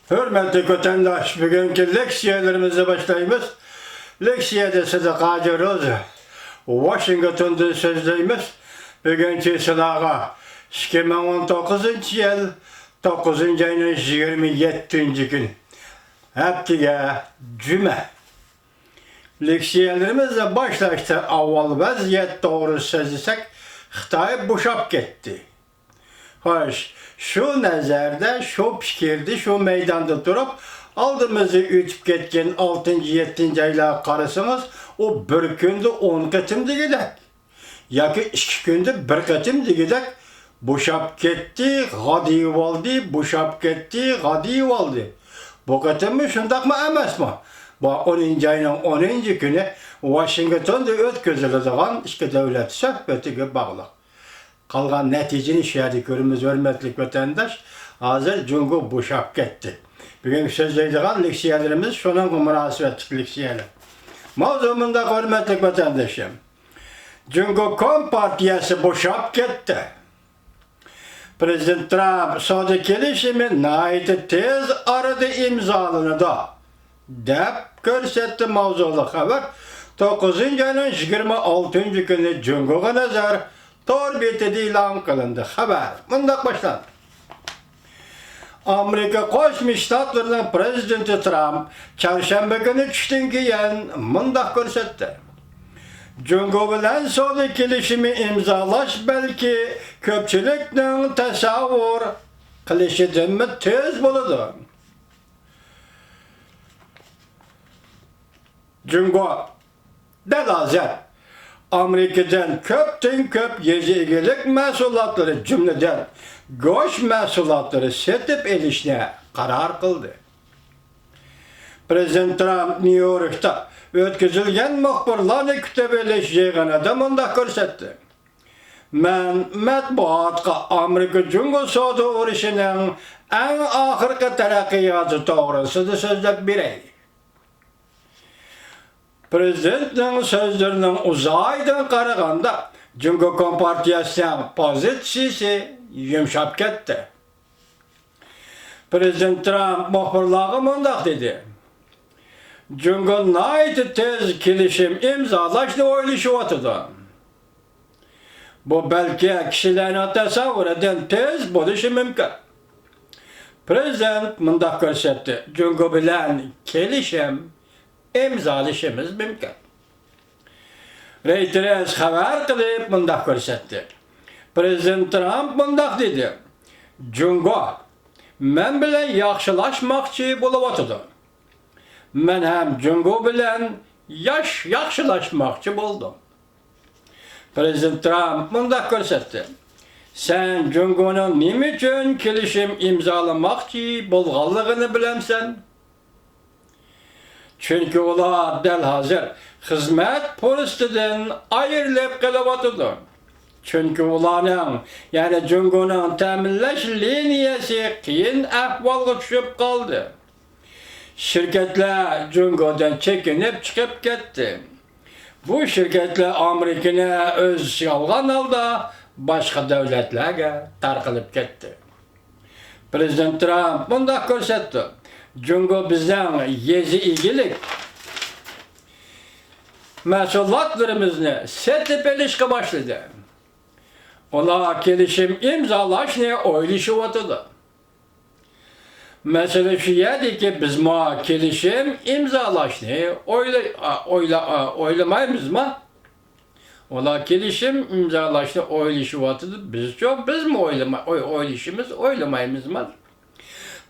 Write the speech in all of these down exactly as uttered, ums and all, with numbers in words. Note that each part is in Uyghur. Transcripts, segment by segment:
ھۆرمەتلىك ۋەتەنداش، بۈگۈنكى لېكسىيەلىرىمىزنى باشلايمىز. لېكسىيەدە سىدىق ھاجى روزى، ۋاشىنگتوندىن سۆزلەيمىز. بۈگۈنكى سىلەرگە ئىككى مىڭ ئون توققۇزىنچى يىل توققۇزىنچى ئاينىڭ يىگىرمە يەتتىنچى كۈنى، ھەپتىگە جۈمە. لېكسىيەلىرىمىزنى باشلاشتا ئاۋۋال ۋەزىيەت توغرىسىدا سۆزلىسەك، خىتاي بوشاپ كەتتى. خوش، شۇ نەزەردە، شۇ پىكىردە، شۇ مەيداندا تۇرۇپ، ئالدىمىزدا ئۆتۈپ كەتكەن ئالتىنچى، يەتتىنچى ئايلارغا قارىسىڭىز، ئۇ بىر كۈندە ئون قېتىم دېگۈدەك ياكى ئىككى كۈندە بىر قېتىم دېگۈدەك بوشاپ كەتتى، غادىيىۋالدى، بوشاپ كەتتى، غادىيىۋالدى. بۇ قېتىممۇ شۇنداقمۇ ئەمەسمۇ؟ بۇ ئونىنچى ئاينىڭ ئونىنچى كۈنى ۋاشىنگتوندا ئۆتكۈزۈلىدىغان ئىككى دۆلەت سۆھبىتىگە باغلىق. قالغان نەتىجىنى شۇ يەردە كۆرىمىز، ھۆرمەتلىك ۋەتەنداش. ھازىر جۇڭگو بوشاپ كەتتى. بۈگۈنكى سۆزلەيدىغان لېكسىيەلىرىمىز شۇنىڭغا مۇناسىۋەتلىك لېكسىيەلەر. ماۋزۇ مۇنداق، ھۆرمەتلىك ۋەتەندىشىم. جۇڭگو كومپارتىيەسى بوشاپ كەتتى. پىرېزىدېنت ترامپ سودا كېلىشىمى ناھايىتى تېز ئارىدا ئىمزالىنىدۇ، دەپ كۆرسەتتى. ماۋزۇلۇق خەۋەر توققۇزىنچى ئاينىڭ يىگىرمە ئالتىنچى كۈنى جۇڭگوغا نەزەر تور بېتىدە ئېلان قىلىندى. خەۋەر مۇنداق باشلاندى. ئامېرىكا قوشما شتاتلىرىنىڭ پىرېزىدېنتى ترامپ چارشەنبە كۈنى چۈشتىن كېيىن مۇنداق كۆرسەتتى: جۇڭگو بىلەن سودا كېلىشىمى ئىمزالاش بەلكى كۆپچىلىكنىڭ تەسەۋۋۇر قىلىشىدىنمۇ تېز بولىدۇ. جۇڭگو دەل ھازىر ئامېرىكىدىن كۆپتىن كۆپ يېزا ئىگىلىك مەھسۇلاتلىرى، جۈملىدىن گۆش مەھسۇلاتلىرى سېتىپ ئېلىشنى قارار قىلدى. پىرېزىدېنت ترامپ نيۇ يوركتا ئۆتكۈزۈلگەن مۇخبىرلارنى كۈتۈۋېلىش يىغىنىدا مۇنداق كۆرسەتتى: مەن مەتبۇئاتقا ئامېرىكا جۇڭگو سودا ئۇرۇشىنىڭ ئەڭ ئاخىرقى تەرەققىياتى توغرىسىدا سۆزلەپ بېرەي. پىرېزىدېنتنىڭ سۆزلىرىنىڭ ئۇزايدىن قارىغاندا، جۇڭگو كومپارتىيەسىنىڭ پوزىتسىيىسى يۇمشاپ كەتتى. پىرېزىدېنت ترامپ مۇخبىرلارغا مۇنداق دېدى: جۇڭگو ناھايىتى تېز كېلىشىم ئىمزالاشنى ئويلىشىۋاتىدۇ. بۇ بەلكى كىشىلەرنىڭ تەسەۋۋۇرىدىن تېز بولۇشى مۇمكىن. پىرېزىدېنت مۇنداق كۆرسەتتى: جۇڭگو بىلەن كېلىشىم ئىمزالىشىمىز مۇمكىن. رېيتېرس خەۋەر قىلىپ مۇنداق كۆرسەتتى: پىرېزىدېنت ترامپ مۇنداق دېدى: جۇڭگو مەن بىلەن ياخشىلاشماقچى بولۇۋاتىدۇ. مەن ھەم جۇڭگو بىلەن ياش-، ياخشىلاشماقچى بولدۇم. پىرېزىدېنت ترامپ مۇنداق كۆرسەتتى: سەن جۇڭگونىڭ نېمە ئۈچۈن كېلىشىم ئىمزالىماقچى بولغانلىقىنى بىلەمسەن؟ چۈنكى ئۇلار دەل ھازىر خىزمەت پۇرسىتىدىن ئايرىلىپ قېلىۋاتىدۇ. چۈنكى ئۇلارنىڭ، يەنى جۇڭگونىڭ تەمىنلەش لىنىيەسى قىيىن ئەھۋالغا چۈشۈپ قالدى. شىركەتلەر جۇڭگودىن چېكىنىپ چىقىپ كەتتى. بۇ شىركەتلەر ئامېرىكىنى ئۆز ئىچىگە ئالغان ھالدا باشقا دۆلەتلەرگە تارقىلىپ كەتتى. پىرېزىدېنت ترامپ مۇنداق كۆرسەتتى: جۇڭگو بىزنىڭ يېزا ئىگىلىك مەھسۇلاتلىرىمىزنى سېتىپ ئېلىشقا باشلىدى. ئۇلار كېلىشىم ئىمزالاشنى ئويلىشىۋاتىدۇ. مەسىلە شۇ يەردىكى، بىزمۇ كېلىشىم ئىمزالاشنى ئويلا-، ئا، ئويلا-، ئا، ئويلىمايمىزما؟ ئۇلار كېلىشىم ئىمزالاشنى ئويلىشىۋاتىدۇ، بىزچۇ، بىزمۇ ئويلىما-، ئوي-، ئويلىشىمىز، ئويلىمايمىزما؟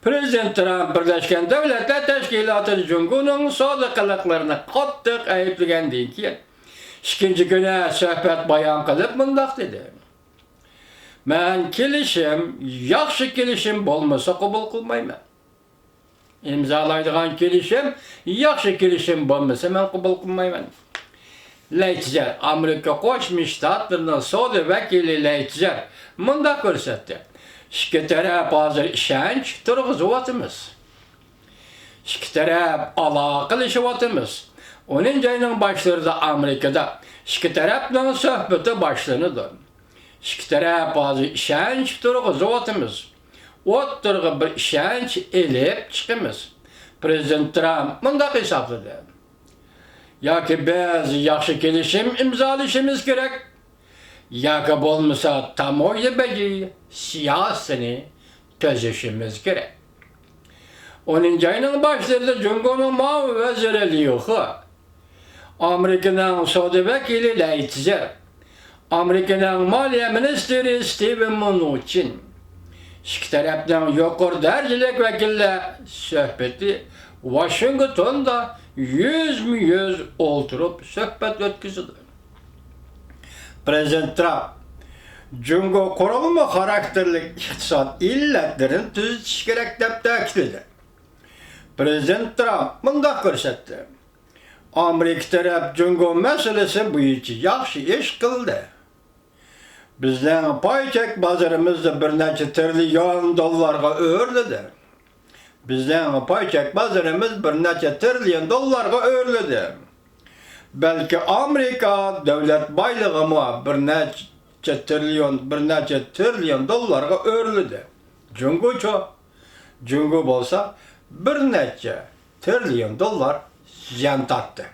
پىرېزىدېنت ترامپ بىرلەشكەن دۆلەتلەر تەشكىلاتىدا جۇڭگونىڭ سودا قىلىقلىرىنى قاتتىق ئەيىبلىگەندىن كېيىن، ئىككىنچى كۈنى سۆھبەت بايان قىلىپ مۇنداق دېدى: مەن كېلىشىم، ياخشى كېلىشىم بولمىسا قوبۇل قىلمايمەن. ئىمزالايدىغان كېلىشىم، ياخشى كېلىشىم بولمىسا مەن قوبۇل قىلمايمەن. لەيتىزېر، ئامېرىكا قوشما شتاتلىرىنىڭ سودا ۋەكىلى لەيتىزېر مۇنداق كۆرسەتتى: ئىككى تەرەپ ھازىر ئىشەنچ تۇرغۇزۇۋاتىمىز. ئىككى تەرەپ ئالاقىلىشىۋاتىمىز. ئونىنچى ئاينىڭ باشلىرىدا ئامېرىكىدا ئىككى تەرەپنىڭ سۆھبىتى باشلىنىدۇ. ئىككى تەرەپ ھازىر ئىشەنچ تۇرغۇزۇۋاتىمىز. ئوتتۇرىغا بىر ئىشەنچ ئېلىپ چىقىمىز. پرېزىدېنت ترامپ مۇنداق ھېسابلىدى: ياكى بىز ياخشى كېلىشىم ئىمزالىشىمىز كېرەك، ياكى بولمىسا تاموژنا بېجى سىياسىتىنى تۈزۈشىمىز كېرەك. ئونىنچى ئاينىڭ باشلىرىدا جۇڭگونىڭ مۇئاۋىن ۋەزىرى ليۇ خې، ئامېرىكىنىڭ سودا ۋەكىلى لەي تىزېر، ئامېرىكىنىڭ مالىيە مىنىستىرى ستېۋېن مۇنۇچىن، ئىككى تەرەپنىڭ يۇقىرى دەرىجىلىك ۋەكىللەر سۆھبىتى ۋاشىنگتوندا يۈزمۇ يۈز ئولتۇرۇپ سۆھبەت ئۆتكۈزىدۇ. پرېزىدېنت ترامپ جۇڭگو قۇرۇلما خاراكتېرلىك ئىقتىساد ئىللەتلىرىنى تۈزىتىش كېرەك دەپ تەكىتلىدى. پرېزىدېنت ترامپ مۇنداق كۆرسەتتى: ئامېرىكا تەرەپ جۇڭگو مەسىلىسى بويىچە ياخشى ئىش قىلدى. بىزنىڭ پاي چەك بازىرىمىز بىر نەچچە تىرىليون دوللارغا ئۆرلىدى. بىزنىڭ پاي چەك بازىرىمىز بىر نەچچە تىرىليون دوللارغا ئۆرلىدى. بەلكى ئامېرىكا دۆلەت بايلىقىمۇ بىر نەچچە تىرىليون، بىر نەچچە تىرىليون دوللارغا ئۆرلىدى. جۇڭگوچۇ؟ جۇڭگو بولسا بىر نەچچە تىرىليون دوللار زىيان تارتتى.